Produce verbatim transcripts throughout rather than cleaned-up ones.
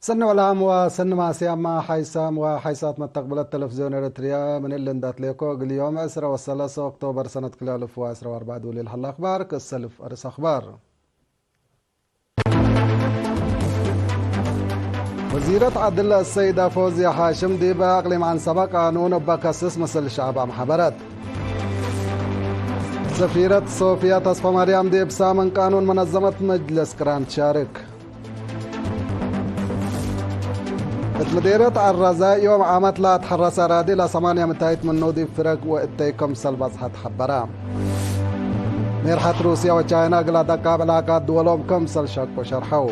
ሰኒ ወለዓም ወሰኒ ማስያማ ሓይሳም ወሓይሳት መተቅብለት ተለፍዝዮን ኤረትርያ፣ ምን እሊ እንዳትሌኮ እግል ዮም ዕስረ ወሰለሰ ኦክቶበር ሰነት ክልኤ አልፍ ወዕስረ ወአርበዕ ዱል ለሀለ አክባር ክሰልፍ አርስ አክባር። ወዚረት ዐድል አሰይደ ፎዝየ ሓሽም ዲብ አቅሊም ዐንሰበ ቃኑን እበ ከስስ ምስል ሸዐብ አምሐበረት። ሰፊረት ሶፍያ ተስፈማርያም ዲብ ሳምን ቃኑን መነዘመት መጅልስ ቅራን ትሻርክ። እት ምዴርየት ዐራዛ ዮም ዓመት ለአትሐረሰ አራዲ ለሰማንያ ምታይት ምኑ ዲብ ፍረግ ወእተይ ክምሰል በጽሐት ሐበረ። ሜርሐት ሩስየ ወቻይና እግል አደቃብ ዕላቃት ድወሎም ክምሰል ሸቁ ሸርሐው።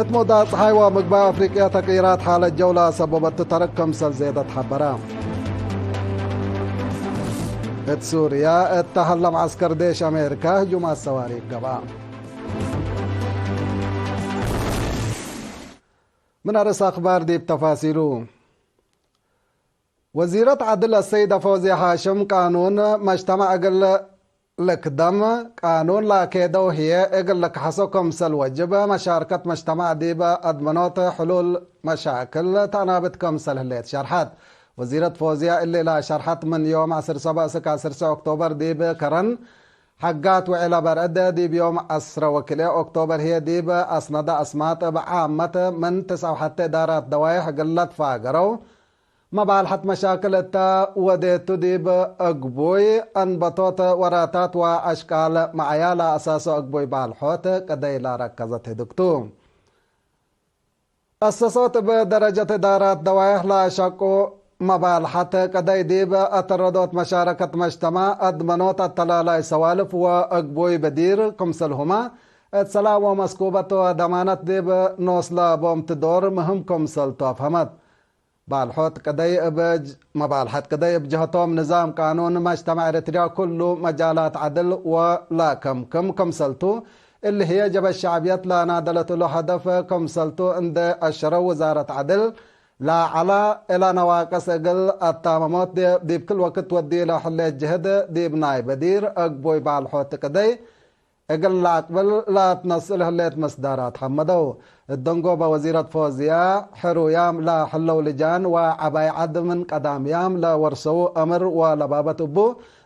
እት መውዳዕ ጸሓይ ወምግባይ አፍሪቅያ ተቅይራት ሓለት ጀው ለአሰቦበቱ ተርክ ክምሰል ዜደት ሐበረ። እት ሱርያ እተ ሀለ መዐስከር ዴሽ አሜሪካ ህጁማት ሰዋሪክ ገብአ። ምን አርእስ አክባር ዲብ ተፋሲሉ። ወዚረት ዐድል አሰይደ ፎዝየ ሓሽም ቃኑን መጅተመዕ እግል ልክደም፣ ቃኑን ለአኬደው ህዬ እግል ልክሐሶ ክምሰል ወጅብ፣ መሻርከት መጅተመዕ ዲብ አድመኖት ሕሉል መሻክል ተአናብት ክምሰል ህሌት ሸርሐት። ወዚረት ፎዝያ እሊ ለሸርሐት ምን ዮም ዐስር ሰበዕ እስክ ዐስር ኦክቶበር ዲብ ከረን ሐጋት ውዕለ በርዕድ ዲብ ዮም ዐስረ ወክልኤ ኦክቶበር ህዬ ዲብ አስነደ አስማጥ እብ ዓመት ምን ትስዕ ወሐቴ እዳራት ደዋይሕ እግል ለትፋገረው መባልሐት መሻክል እተ ወዴቱ ዲብ አግቡይ አንበቶት ወራታት ወአሽቃል መዓያ ለአሳሶ አግቡይ ባልሖት ቅደይ ለረከዘት ህድግቱ። አሰሶት እብ ደረጀት እዳራት ደዋይሕ ለአሸቁ መባልሐት ቅደይ ዲብ አተረዶት መሻረከት መጅተማዕ አድመኖት አተላላይ ሰዋልፍ ወአግቡይ በዲር ክምሰልሁመ እት ሰላም ወመስኩበት ወደማነት ዲብ ኖስ ለቦምት ዶር ምህም ክምሰልቱ አፍሀመት። ባልሖት ቅደይ እብ ጅ-፣ መባልሐት ቅደይ እብ ጀህቶም ንዛም ቃኑን መጅተመዕ ኤረትርያ ኩሉ መጃላት ዐድል ወለከምክም ክምሰልቱ፣ እሊ ህዬ ጀበህት ሸዕብየት ለናደለት እሉ ሀደፍ ክምሰልቱ እንዴ አሸረው፣ ውዛረት ዐድል ለዐላ እለ ነዋቅስ እግል አታመሞት ዲብ ክል ወክት ወዲለ ሕሌት ጅህድ ዲብ ናይ በዲር አግቡይ ባልሖት ቅደይ እግል ለአቅብል ለአትነስእ ለህሌት መስዳራት ሐመደው። እት ደንጎበ ወዚረት ፎዝያ፣ ሕሩያም ለህለው ልጃን ወዐባይ ዐድ ምን ቀዳምያም ለወርሰው አምር ወለባበት እቡ፣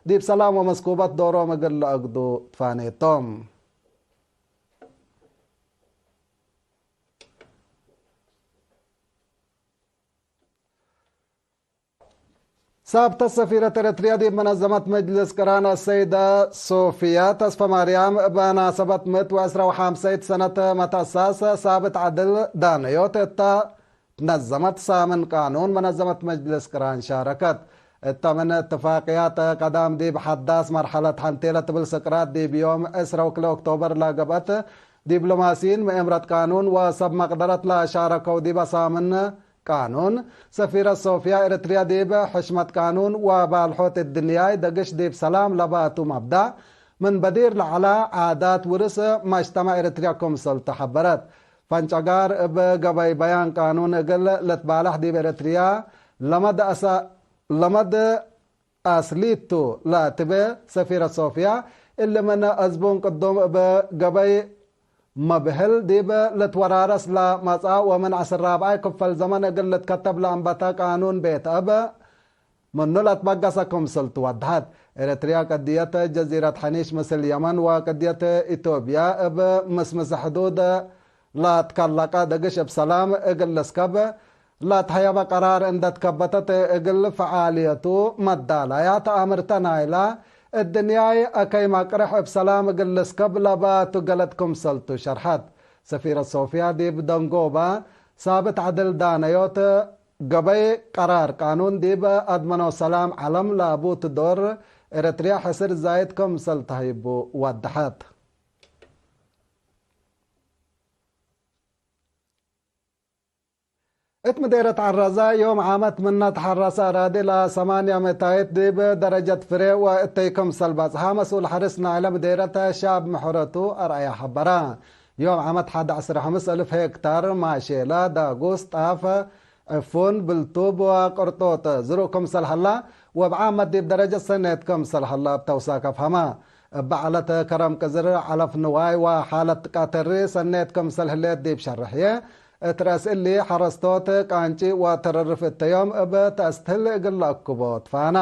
ዲብ ሰላም ወመስኩበት ዶሮም እግል ለአግዱ ትፋኔቶም። ሳብተ ሰፊረት ኤረትርያ ዲብ መነዘመት መጅልስ ቅራን አሰይደ ሶፍያ ተስፈማርያም፣ እብ መናሰበት ምእት ወዕስራ ወሐምሰይት ሰነት መትአሳስ ሳብት ዐድል ዳነዮት እተ ትነዘመት ሳምን ቃኑን መነዘመት መጅልስ ቅራን ሻረከት። እተ ምን እትፋቅያት ቀዳም ዲብ ሐዳስ መርሐለት ሐንቴ ለትብል ስቅራት ዲብ ዮም ዕስራ ወክልኤ ኦክቶበር ለገብአት ዲብሎማሲይን፣ ምእምረት ቃኑን ወሰብ መቅደረት ለሻረከው ዲበ ሳምን ቃኑን፣ ሰፊረት ሶፍያ ኤረትርያ ዲብ ሕሽመት ቃኑን ወባልሖት እድንያይ ደግሽ ዲብ ሰላም ለባቱ መብዳእ ምን በዲር ለዐላ ዓዳት ውርስ መጅተመዕ ኤረትርያ ክምሰልቱ ሐበረት። ፈንጨጋር እብ ገበይ በያን ቃኑን እግል ልትባለሕ ዲብ ኤረትርያ ለመድ አሳ-፣ ለመድ አስሊቱ ለትቤ ሰፊረት ሶፍያ፣ እሊ ምን አዝቡን ቅዱም እብ ገበይ መብህል ዲብ ልትወራረስ ለመጽአ ወምን ዐስር ራብዓይ ክፈል ዘመን እግል ልትከተብ ለአንበተ ቃኑን ቤት እብ ምኑ ለትበገሰ ክምስል ትወድሐት። ኤረትርያ ቅድየት ጀዚረት ሐኒሽ ምስል የመን ወቅድየት ኢትዮጵያ እብ ምስምሰ ሕዱድ ለትከለቀ ደግሽ እብ ሰላም እግል ልስከብ ለትሀየበ ቀራር እንደ ትከበተት፣ እግል ፈዓልየቱ መዳላያት አምርተ ናይላ እድንያይ አከይ መቅርሕ እብ ሰላም እግል ልስከብ ለባቱ ገለድ ክምሰልቱ ሸርሐት። ሰፊረት ሶፍያ ዲብ ደንጎባ ሳብት ዐድል ዳነዮት ገበይ ቀራር ቃኑን ዲብ አድመኖ ሰላም ዐለም ለአቡቱ ዶር ኤረትርያ ሕስር ዛይድ ክምሰል ተሀይቡ ወደሐት። እት ምዴረት ዐራዛ ዮም ዓመት ምነ ተሐረሰ አራዲ ለሰማንያ መታይት ዲብ ደረጀት ፍሬ ወእተይ ክምሰል በጽሐ መስኡል ሐርስ ናይለ ምዴረት ሻብ ምሕረቱ አርአያ ሐበረ። ዮም ዓመት ሐድ ዐስር ሐምስ እልፍ ሄክታር ማሼላ፣ ዳጉስ፣ ጣፍ፣ ዕፉን፣ ብልቱብ ወቅርጦጥ ዝሩእ ክምሰል ሀላ ወእብ ዓመት ዲብ ደረጀት ሰኔት ክምሰል ሀላ እብ ተውሳክ አፍሀመ። እብ ዐለት ከረም ቅዝር፣ ዐለፍ ንዋይ ወሓለት ቃተሪ ሰኔት ክምሰል ህሌት ዲብ ሸርሕዬ፣ እት ረአስ እሊ ሐረስቶት ቃንጪ ወትርርፍ እተዮም እብ ተአስትህል እግል ለአክቦ ትፋና።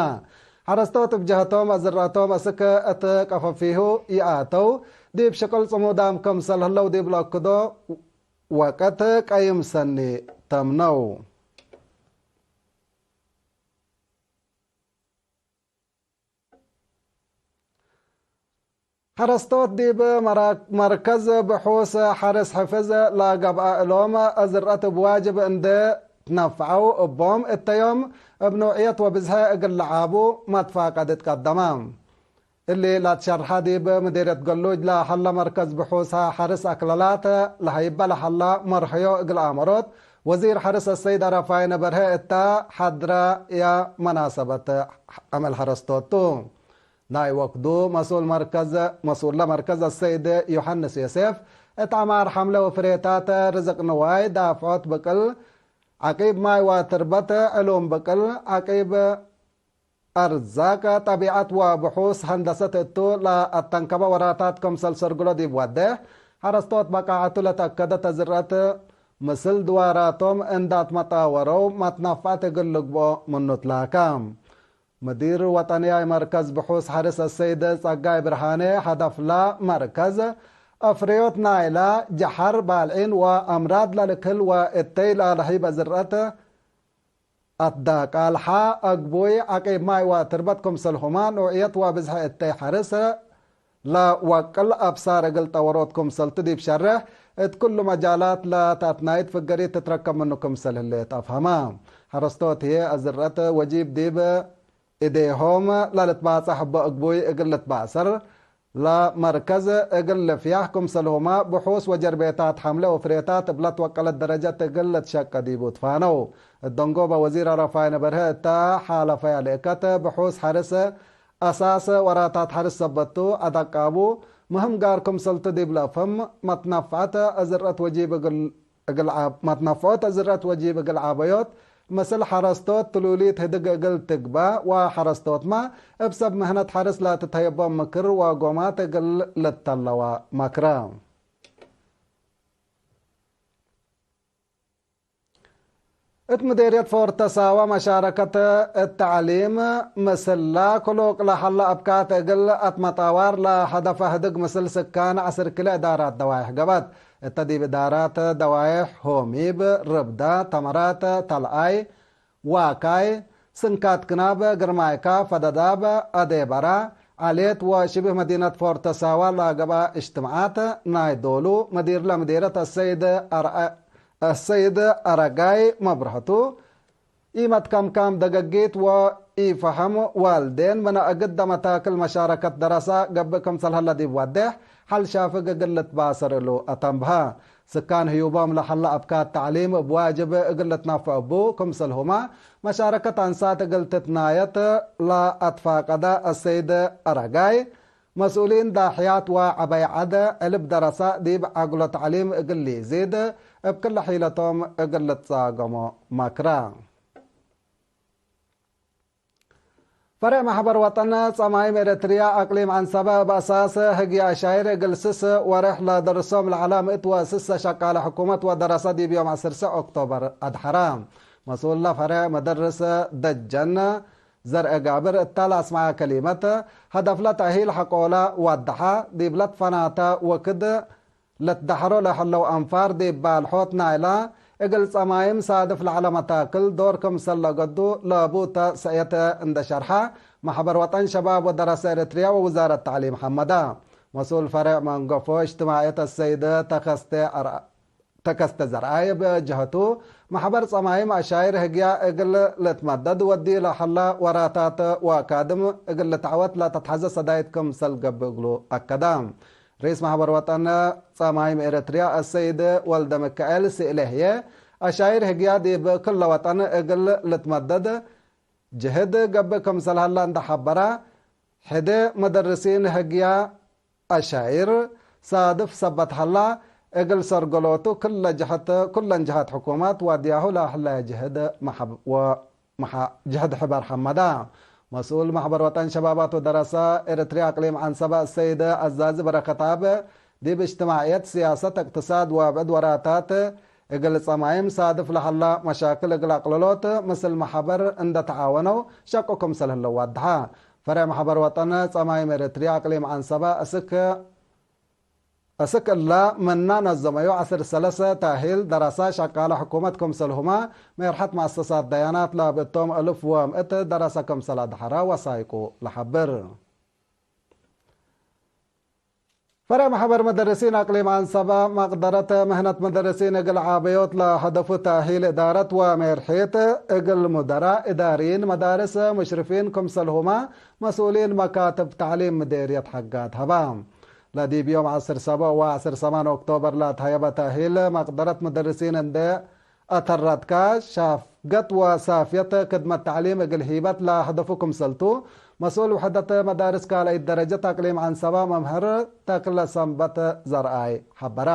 ሐረስቶት እብ ጀህቶም፣ አዝረቶም አስክ እት ቀፈፊሁ ይአተው፣ ዲብ ሽቅል ጽሙዳም ክምሰል ህለው ዲብ ለአክዶ ወቅት ቀይም ሰኒ ተምነው። ሐረስቶት ዲብ መራ-፣ መርከዝ ብሑስ ሐርስ ሕፍዝ ለገብአ እሎም፣ ዝርአት እብ ዋጅብ እንዴ ትነፍዐው እቦም፣ እተ ዮም እብ ኖዕየት ወብዝሐ እግል ለዓቡ መትፋቀድ ትቀደመ። እሊ ለትሸርሐ ዲብ ምዴርየት ገሉጅ ለሀለ መርከዝ ብሑስ ሐርስ አክለላት ለሀይበ ለሀላ መርሐዮ እግል አመሮት፣ ወዚር ሐርስ አሰይድ አረፋይነ በርሀ እተ ሐድረየ መናሰበት አመል ሐረስቶት ቱ። ናይ ወክዱ መስኡል መርከዝ፣ መስኡለ መርከዝ አሰይድ ዮሐንስ ዮሴፍ፣ እት ዐማር ሐምለ ወፍሬታት ርዝቅ ንዋይ ዳፍዖት ብቅል፣ ዐቂብ ማይ ወትርበት ዕሉም ብቅል፣ ዐቂብ አርዛቅ ጠቢዐት ወብሑስ ሀንደሰት እቱ ለአተንከበ ወራታት ክምሰል ሰርግሎ ዲብ ወዴሕ፣ ሐረስቶት በቃዐቱ ለተአከደት ዝርአት ምስል ድዋራቶም እንዳትመጣወረው መትነፍዐት እግል ልግብኦ ምኑ ትላከ። ምዲር ወጠንያይ መርከዝ ብሑስ ሐርስ አሰይድ ጸጋይ ብርሃኔ፣ ሀደፍላ መርከዝ አፍርዮት ናይላ ጀሐር፣ ባልዒን ወአምራድ ለልክል ወእተይ ለለህይበ ዝርአት አትዳቃልሐ፣ አግቡይ፣ ዐቂብ ማይ ወትርበት ክምሰልሁመ ኖዕየት ወብዝሐ እተይ ሐርስ ለወቅል አብሳር እግል ጠወሮት ክምሰልቱ ዲብ ሸርሕ፣ እት ክሉ መጃላት ለተአትናይት ፍገሪት ትትረከብ ምኑ ክምሰል ህሌት አፍሀመ። ሐረስቶት ህዬ አዝረአት ወጂብ ዲብ እዴሆም ለልትባጸሕ እበ እግቡይ እግል ልትባእሰር ለመርከዝ እግል ልፍያሕ ክምሰልሁመ ብሑስ ወጀርቤታት ሐምለ ወፍሬታት እብለ ትወቀለት ደረጀት እግል ልትሸቀ ዲቡ ትፋነው። እት ደንጎበ ወዚር አረፋይነ በርሀ እተ ሓለፈያ ልእከት ብሑስ ሐርስ አሳስ ወራታት ሐርስ ሰበት ቱ፣ አዳቃቡ ምህም ጋር ክምሰልቱ ዲብ ለአፍህም፣ መትነፍዐት ዝርአት ወጂብ እግል እግል ዐብ-፣ መትነፍዖት ዝርአት ወጂብ እግል ዐበዮት፣ ምስል ሐረስቶት ትሉሊት ህድግ እግል ትግበእ ወሐረስቶትመ እብ ሰብ ምህነት ሐርስ ለትትሀየቦም ምክር ወጎማት እግል ልተለወ መክረ። እት ምዴርየት ፎርተ ሳዋ መሻረከት እት ተዕሊም ምስላ ክሉቅ ለሀለ አብካት እግል አትመጣዋር ለሀደፈ ህድግ ምስል ስካን ዐስር ክልኤ እዳራት ደዋይሕ ገብአት። እተ ዲብ እዳራት ደዋይሕ ሆሚብ፣ ርብዳ፣ ተመራት፣ ተልአይ፣ ዋካይ፣ ስንካት ክናብ፣ ግርማይካ፣ ፈደዳብ፣ አዴበራ፣ ዓሌት ወሽብህ መዲነት ፎርተ ሳዋ ለገብአ እጅትማዓት ናይ ዶሉ፣ መዲርለ ምዴረት አሰይድ አርአ-፣ አሰይድ አረጋይ መብረህቱ፣ ኢመትከምካም ደገጊት ወኢፈሀም ዋልዴን ምነ እግደ መታክል መሻረከት ደረሰ ገብእ ክምሰል ሀለ ዲብ ወዴሕ፣ ሐል ሻፍግ እግል ልትባሰር እሉ አተንብሀ። ስካን ህዩቦም ለሀለ አብካት ተዕሊም እብ ዋጅብ እግል ልትነፈዕ እቡ ክምሰልሁመ መሻረከት አንሳት እግል ትትናየት ለአትፋቀደ አሰይድ አረጋይ፣ መስኡሊን ዳሕያት ወዐበይ ዐድ ዕልብ ደረሰ ዲብ ዐግሎ ተዕሊም እግል ሊዚድ እብ ክለ ሒለቶም እግል ልትጻገሞ መክረ። ፈሬዕ መሕበር ወጠን ጸማይም ኤረትርያ አቅሊም ዐንሰበ እብ አሳስ ህግየ አሻይር እግል ስስ ወሬሕ ለደርሶም ለዐለ ምእት ወስሰ ሸቃለ ሕኩመት ወደረሰ ዲብ ዮም ዐስር ኦክቶበር አድሐረ። መስኡለ ፈሬዕ መደርስ ደጀን ዘርአ ጋብር እተ ለአስመዐ ከሊመት፣ ሀደፍለ ተእሂል ሐቆለ ወደሐ፣ ዲብለ ትፈናተ ወክድ ለትደሐሮ ለሀለው አንፋር ዲብ ባልሖት ናይላ እግል ጸማይም ሳድፍ ለዐለ መታክል ዶር ክምሰል ለገዱ ለቡተ ሰእየት እንደ ሸርሐ፣ መሕበር ወጠን ሸባብ ወደረሰ ኤረትርያ ወውዛረት ተዕሊም ሐመዳ። መስኡል ፈሬዕ መንገፎ እጅትማዕየት አሰይድ ተከስተ አር-፣ ተከስተ ዘርአይ እብ ጀሀቱ፣ መሕበር ጸማይም አሻይር ህግያ እግል ልትመደድ ወዲ ለሀላ ወራታት ወአካድም እግል ልትዐወት ለተትሐዘ ሰዳይት ክምሰል ገብእ እግሉ አከደ። ርኢስ መሕበር ወጠን ጸማይም ኤረትርያ አሰይድ ወልደምካኤል ስእለ ህዬ፣ አሻይር ህግያ ዲብ ክለ ወጠን እግል ልትመደድ ጅህድ ገብእ ክምሰል ሀላ እንደ ሐበረ፣ ሕደ መደርሲን ህግያ አሻይር ሳድፍ ሰበት ሀላ፣ እግል ሰርገሎቱ ክለ ጀሀት፣ ኩለን ጀሀት ሕኩመት ዋድያሁ ለሀለ ጅህድ መሐብ-፣ ወመሐ-፣ ጅህድ ሕበር ሐመዳ። መስኡል መሕበር ወጠን ሸባባት ወደረሰ ኤረትርያ አቅሊም ዐንሰበ ሰይድ አዛዚ በረከትአብ፣ ዲብ እጅትማዕየት፣ ስያሰት፣ እቅትሳድ ወብዕድ ወራታት እግል ጸማይም ሳድፍ ለሀላ መሻክል እግል አቅልሎት ምስል መሕበር እንደ ተዓወነው ሸቁ ክምሰል ህለው ወድሐ። ፈሬዕ መሕበር ወጠን ጸማይም ኤረትርያ አቅሊም ዐንሰበ እስክ እስክ እለ ምነ ነዘመዩ ዐስር ሰለሰ ተእሂል ደረሰ ሸቃለ ሕኩመት ክምሰልሁመ፣ ሜርሐት መአሰሳት ደያናት ለብእቶም እልፍ ወምእት ደረሰ ክምሰል አድሐረ ወሳይቁ ለሐብር። ፈሬዕ መሕበር መደርሲን አቅሊም አንሰበ፣ መቅደረት ምህነት መደርሲን እግል ዓበዮት ለሀደፉ ተእሂል እዳረት ወሜርሒት እግል ሙደራ፣ እዳርይን መዳርስ፣ ሙሽርፊን ክምሰልሁመ መስኡሊን መካትብ ተዕሊም ምዴርየት ሐጋት ሀበ። ለዲብ ዮም ዐስር ሰብዕ ወዐስር ሰማን ኦክቶበር ለአትሀየበ ተእሂል መቅደረት ሙደርሲን እንዴ አተረትከ፣ ሻፍገት ወሳፍየት ክድመት ተዕሊም እግል ሂበት ለሀደፉ ክምሰልቱ፣ መስኡል ውሕደት መዳርስ ካልአይት ደረጀት አቅሊም ዐንሰበ መምህር ተክለሰንበት ዘርአይ ሐበረ።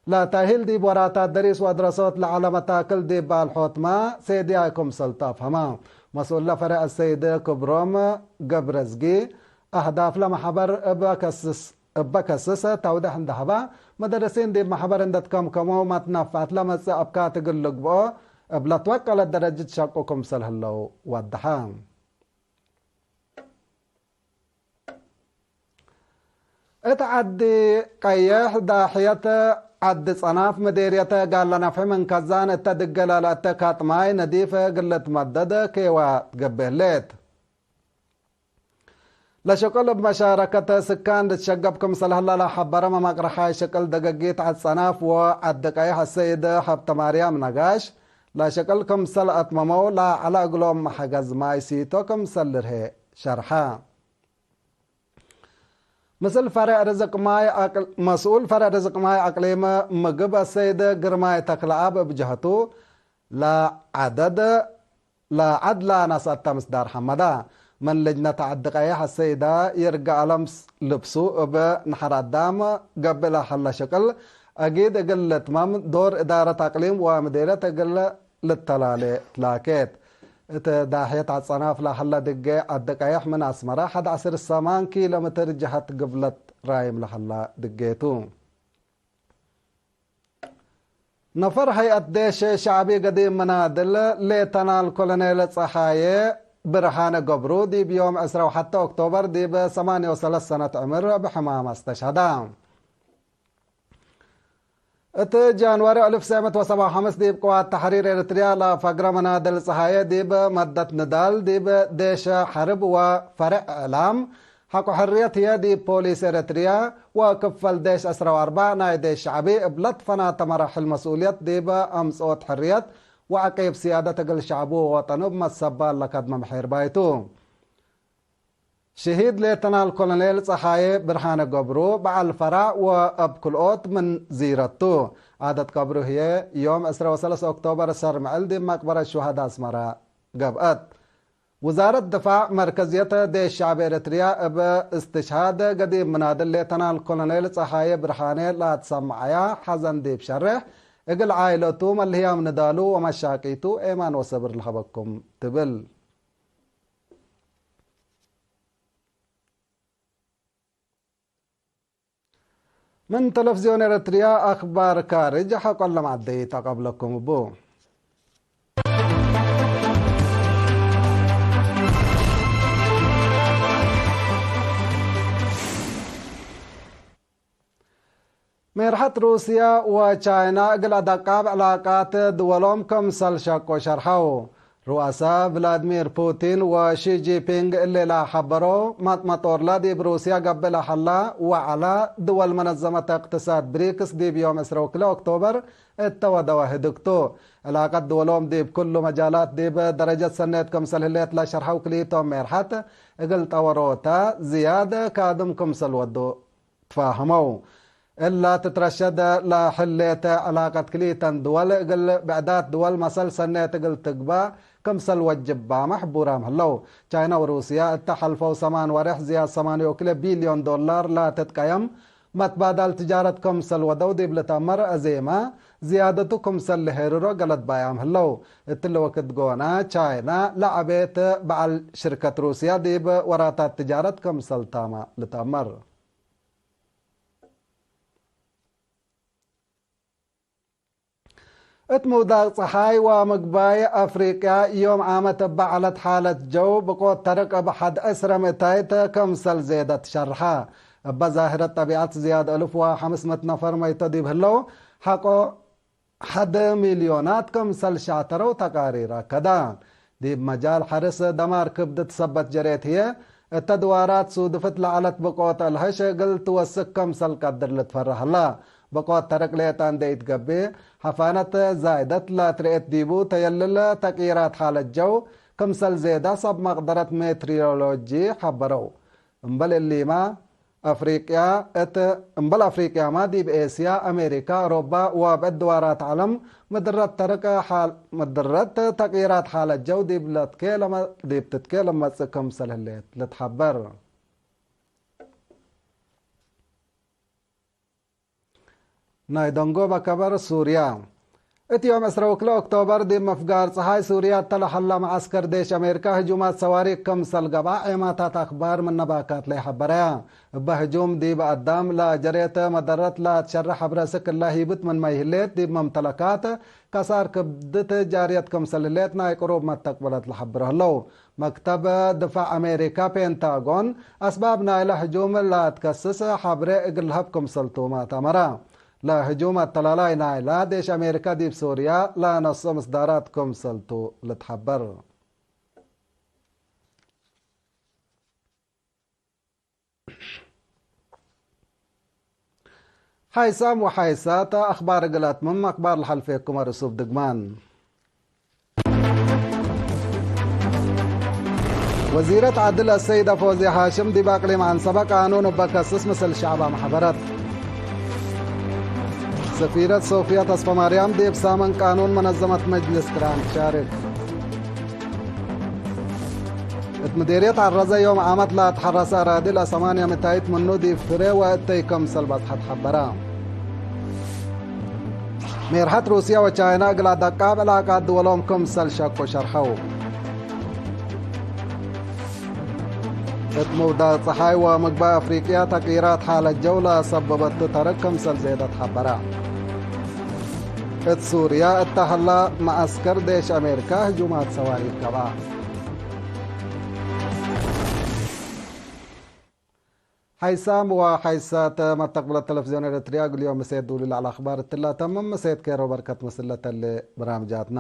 ለተእሂል ዲብ ወራታት ደሪስ ወአድረሶት ለዐለ መታክል ዲብ ባልሖትመ ሴድያይ ክምሰልቱ አፍሀመ። መስኡለ ፈሬዕ አሰይድ ክብሮም ገብረዝጊ፣ አህዳፍለ መሕበር እበ ከስስ፣ እበ ከስስ ተውዴሕ እንደ ሀበ፣ መደርሲን ዲብ መሕበር እንደ ትከምከመው መትነፍዐት ለመጽእ አብካት እግል ልግብኦ እብ ለትወቀለት ደረጅት ሸቁ ክምሰል ህለው ወደሐ። እት ዐዲ ቀየሕ ዳሕየት ዐዲ ጸናፍ ምዴርየት ጋለ ነፍሒ ምን ከዛን እተ ድገለ ለእተ ካጥ ማይ ነዲፍ እግል ልትመደድ ኬዋ ትገብእ ህሌት። ለሸቅል እብ መሻረከት ስካን ልትሸገብ ክምሰል ህለ ለሐበረ መመቅረሓይ ሸቅል ደገጊት ዐድ ጸናፍ ወዐዲ ቀየሕ አሰይድ ሀብተማርያም ነጋሽ፣ ለሸቅል ክምሰል አትመመው ለዐለ እግሎም መሐገዝ ማይ ሲቶ ክምሰል ልርሄ ሸርሐ። ምስል ፈሬዕ ርዝቅ ማይ አቅል-፣ መስኡል ፈሬዕ ርዝቅ ማይ አቅሊም ምግብ አሰይድ ግርማይ ተክለአብ እብ ጀህቱ፣ ለዐደድ ለዐድ ለአናስ አተ ምስዳር ሐመዳ፣ ምን ልጅነት ዐዲ ቀየሕ አሰይዳ ይርጋ አለምስ ልብሱ እብ ነሐር አዳም ገብእ ለሀለ ሽቅል አጊድ እግል ልትመም ዶር እዳረት አቅሊም ወምዴርየት እግል ልተላሌ ትላኬት። እት ዳሕየት ዐጸናፍ ለሀለ ድጌ ዐዲ ቀየሕ ምን አስመረ ሐድ ዐስር ሰማን ኪሎ ሜትር ጀሀት ግብለት ራይም ለሀለ ድጌ ቱ። ነፈር ሀይአት ዴሽ ሸዕቢ ገዲም መናድል ሌተናል ኮሎኔል ጸሃዬ ብርሃነ ገብሩ ዲብ ዮም ዕስራ ወሐተ ኦክቶበር ዲብ ሰማንየ ወሰለስ ሰነት ዕምር ብሕማም አስተሽሀደ። እት ጃንዋሪ አልፍ ሰመንየ መት ወሰብዓ ወሐምስ ዲብ ቅዋት ተሕሪር ኤረትርያ ለፈግረ መናድል ጸሃዬ ዲብ መደት ንዳል ዲብ ዴሸ ሐርብ ወፈሬዕ እዕላም ሐቆ ሕርየት ህዬ ዲብ ፖሊስ ኤረትርያ ወክፈል ዴሽ ዕስራ ወአርበዕ ናይ ዴሽ ሸዕቢ እብ ለትፈናተ መራሕል መስኡልየት ዲብ አምጽኦት ሕርየት ወዐቄብ ስያደት እግል ሸዕቡ ወወጠኑ እብ መሰባል ለከድመ ምሒርባይ ቱ። ሽሂድ ሌተናል ኮሎኔል ጸሃዬ ብርሃነ ገብሩ በዐል ፈራዕ ወእብ ክልኦት ምን ዚረት ቱ። ዓደት ቀብሩ ህዬ ዮም ዕስራ ወሰለስ ኦክቶበር ሰር ምዕል ዲብ መቅበረት ሹሀዳ አስመረ ገብአት። ውዛረት ድፋዕ መርከዝየት ዴሽ ሸዕብ ኤረትርያ እብ እስትሽሃድ ገዲም ምናድል ሌተናል ኮሎኔል ጸሃዬ ብርሃኔ ለአትሰመዐያ ሐዘን ዲብ ሸሬሕ፣ እግል ዓኢለቱ መልህያም ንዳሉ ወመሻቂቱ ኤማን ወሰብር ለሀበኩም ትብል። ምን ተለፍዝዮን ኤረትርያ አክባር ካርጅ ሐቆለ መዐደይት አቀብለኩም እቡ። ሜርሐት ሩስያ ወቻይና እግል አደቃብ ዕላቃት ድወሎም ክምሰል ሸቆ ሸርሐው። ሩአሳ ቭላድሚር ፑቲን ወሺ ጂንፒንግ እሊ ለሐበሮ መጥመጦርለ ዲብ ሩስያ ገብእ ለሀላ ወዐለ ድወል መነዘመት እቅትሳድ ብሪክስ ዲብ ዮም ዕስራ ወክልኤ ኦክቶበር እተ ወደወ ህድግ ቱ። ዕላቀት ድወሎም ዲብ ክሉ መጃላት ዲብ ደረጀት ሰኔት ክምሰል ህሌት ለሸርሐው ክልኢቶም ሜርሐት እግል ጠወሮተ ዝያድ ካድም ክምሰል ወዱ ትፋህመው። እላ ትትረሸደ ለህሌተ ዕላቀት ክልኢተን ድወል እግል ብዕዳት ድወል መሰል ሰኔት እግል ትግበእ ክምሰል ወጅባመ ሕቡራም ህለው። ቻይና ወሩስያ እተ ሐልፈው ሰማን ወሬሕ ዝያድ ሰማንየ ወክልኤ ቢልዮን ዶላር ለትትቀየም መትባዳል ትጃረት ክምሰል ወደው ዲብ ልትአመር አዜመ ዝያደቱ ክምሰል ልሄርሮ ገለት ባያም ህለው። እትሊ ወክድ ጎነ፣ ቻይና ለዐቤት በዐል ሽርከት ሩስያ ዲብ ወራታት ትጃረት ክምሰል ታመ ልትአመር። እት ምውዳቅ ጸሓይ ወምግባይ አፍሪቅያ፣ ዮም ዓመት እበ ዐለት ሓለት ጀው ብቆት ተርቅ እብ ሐድ ዕስረ ምእታይት ክምሰል ዜደት ሸርሐ። እበ ዛህረት ጠቢዐት ዝያድ እልፍ ወሐምስ ምእት ነፈር መይቶ ዲብ ህለው፣ ሐቆ ሐድ ሚልዮናት ክምሰል ሻተረው ተቃሪር አከደ። ዲብ መጃል ሐርስ፣ ደማር ክብድ ትሰበት ጀሬት ህዬ፣ እተ ድዋራት ሱድፍት ለዐለት ብቆት አልሀሽ እግል ትወስክ ክምሰል ቀድር ልትፈረህ ህላ። ብቆት ተርቅ ሌጠ እንዴ ኢትገብእ፣ ሐፋነት ዛይደት ለትርኤት ዲቡ ተየልል ተቅይራት ሓለት ጀው ክምሰል ዜዳ ሰብ መቅደረት ሜትሪዮሎጂ ሐበረው። እምበል እሊመ፣ አፍሪቅያ እት፣ እምበል አፍሪቅያመ ዲብ ኤስያ፣ አሜሪካ፣ አውሮፓ ወብዕድ ድዋራት ዐለም ምድረት ተርቅ ሓል፣ ምድረት ተቅይራት ሓለት ጀው ዲብ ለትኬለመ፣ ዲብ ትትኬለም መጽእ ክምሰል ህሌት ልትሐበር። ናይ ደንጎበ ከበር ሱርያ። እት ዮም ዕስረ ወክልኤ ኦክቶበር ዲብ ምፍጋር ጸሓይ ሱርያ እተ ለሀላ መዓስከር ዴሽ አሜሪካ ህጁማት ሰዋሪክ ክምሰል ገብአ ዔማታት አክባር ምነ ባካት ለይሐበረያ። እበ ህጁም ዲብ አዳም ለጀሬተ መደረት ለአትሸረ ሐብረ ስክ እለ ሂብት ምንመ ይህሌት ዲብ መምተለካት ከሳር ክብድት ጃርየት ክምሰል ህሌት ናይ ቅሩብ መተቅብለት ለሐብሮ ህለው። መክተብ ድፋዕ አሜሪካ ፔንታጎን፣ አስባብ ናይለ ህጁም ለአትከስስ ሐብሬ እግል ለሀብ ክምሰልቱመ ተአመረ። ለህጁም አተላላይ ናይለ ዴሽ አሜሪካ ዲብ ሱርያ ለነስኦ ምስዳራት ክምሰልቱ ልትሐበር። ሓይሳም ወሓይሳት አኽባር እግል አትምም አኽባር ለሐልፌኩም አርሱብ ድግማን። ወዚረት ዐድል አሰይደ ፎዝየ ሃሽም ዲብ አቅሊም ዐንሰበ ቃኑን እበ ከስስ ምስል ሸዕብ አምሐበረት። ሰፊረት ሶፍያ ተስፈማርያም ዲብ ሳመን ቃኑን መነዘመት መጅልስ ትራን ትሻርክ። እት ምዴርየት ዐረዘ ዮም ዓመት ለአትሐረሰ አራዲ ለሰማንያ ምታይት ምኑ ዲብ ፍሬ ወእተይ ክምሰል በጽሐት ሐበረ። ሜርሐት ሩስያ ወቻይና እግል አደቃብ ዕላቃት ድወሎም ክምሰል ሸቁ ሸርሐው። እት ምውዳቅ ጸሓይ ወምግባይ አፍሪቅያ ተቅይራት ሓለት ጀው ለሰበበቱ ተርክ ክምሰል ዜደት ሐበረ። እት ሱርያ እተ ሀላ መዐስከር ዴሽ አሜሪካ ህጁማት ሰዋሪክ ገብአ። ሓይሳም ወሓይሳት መተቅብለት ተለፍዝዮን ኤረትርያ፣ እግል ዮም ምሴት ዱሊ ለዐለ አኽባር እትላ ተምም። ምሴት ኬሮ በርከት ምስል ለተሌ በርናምጃትና።